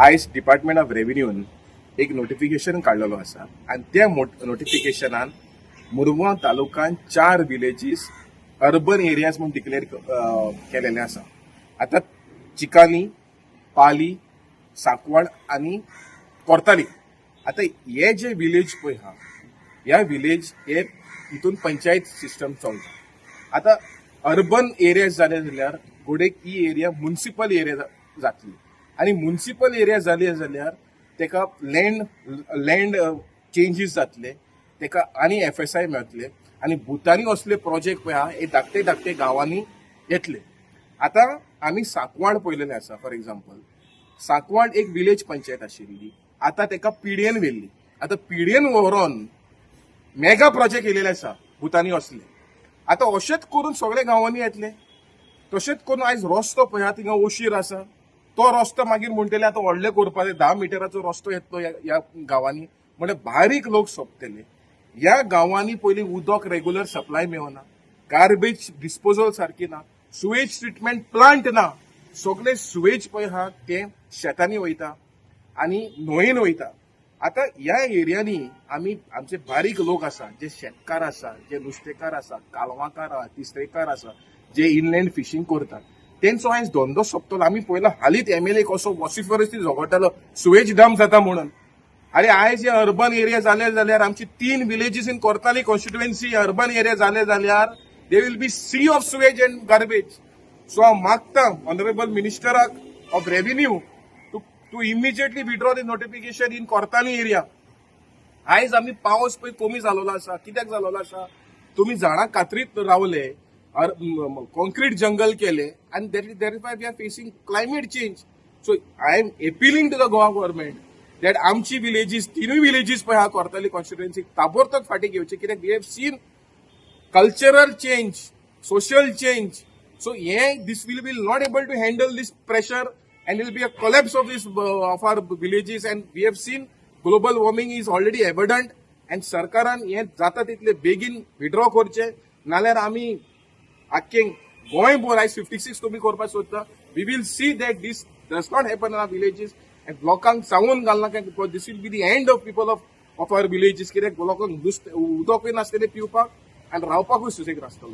आयज department of रेव्हेन्यून एक notification काडलेलो आसा आनी त्या नोटिफिकेशनान मुरगांव तालुक्यान चार विलेजीस अर्बन एरियाज म्हूण डिक्लेअर केलेले आसा. आतां चिकाली, पाली, सांकवाळ आनी कोर्ताली. आतां हे जे विलेज पळय आहा, ह्या विलेज हे हितून पंचायत सिस्टम चलता. आतां अर्बन एरिया जाले जाल्यार घोडेक ही एरिया मुन्सिपल एरिया जातली आनी मुन्सिपल एरिया जाली जाल्यार तेका लँड चेंजीस जातले, तेका आनी एफएसआय मेळटले आनी भुतानी असले प्रोजेक्ट पळय आहा, हे धाकटे धाकटे गांवांनी येतले. आतां आमी सांकवाळ पळयलेलें आसा. फॉर एग्जाम्पल, सांकवाळ एक विलेज पंचायत आशिल्ली, आतां तेका पिडिएन व्हेल्ली. आतां पिडिएन व्हरोन मेगा प्रोजेक्ट येयलेले आसा भुतानी असले. आतां अशेंच करून सगळे गांवांनी येतले. तशेंच करून आयज रस्तो पळय, थिंगा ओशीर आसा, तो रस्तो मागीर म्हणटले आतां व्हडले करपाक 10 मिटराचो रस्तो येतलो ह्या गांवांनी. म्हणजे बारीक लोक सोंपतले. ह्या गांवांनी पयलीं उदक रेगुलर सप्लाय मेळना, गार्बेज डिस्पोजल सारकी ना, सुवेज ट्रिटमेंट प्लांट ना. सगळे सुवेज पळय आहा ते शेतांनी वयता आनी न्हंयेन वयता. आतां ह्या एरियांनी आमी आमचे बारीक लोक आसा, जे शेतकार आसा, जे नुस्तेकार आसा, कालवांकार आसा, तिसरेकार आसा, जे इनलँड फिशींग करतात, तेंचो आयज धंदो सोंपतलो. आमी पळयला हालींच एमएलए कसो वॉसिफरसली झगडटालो सुवेज डंप जाता म्हणून. अरे, आयज हे अर्बन एरिया जाले जाल्यार आमची तीन villages in Cortalim constituency urban area जाले जाल्यार there will be sea of sewage and garbage. So हांव मागता honourable मिनिस्टराक of revenue to immediately withdraw the notification in Cortalim area. आयज आमी पावस पळय कमी जालोलो आसा. कित्याक जालोलो आसा? तुमी झाडां कातरीत रावले, कॉन्क्रीट जंगल केले आनी that is why we are facing climate change. So I am appealing to the Goa government that आमची विलेजीस, तिनूय विलेजीस पळय आहा कोर्ताली कॉन्स्टिट्युएन्सी, ताबडतोब फाटीं घेवचे, कित्याक we have seen cultural change, social change. So yeah, this will be not able to handle this pressure and will be a collapse of our villages. And we have seen global warming is already evident. And सरकारान हे जाता तितले बेगीन withdraw करचे, नाल्यार आमी आख्खे गोंयभर आयज 56 तुमी करपाक सोदता. We will see that this does not happen in our villages and लोकांक सांगून घालना, because this will be the end of people of our villages, कित्याक लोकांक नुस्तें उदकूय नासतलें पिवपाक आनी रावपाकूय सुसेग नासतलो.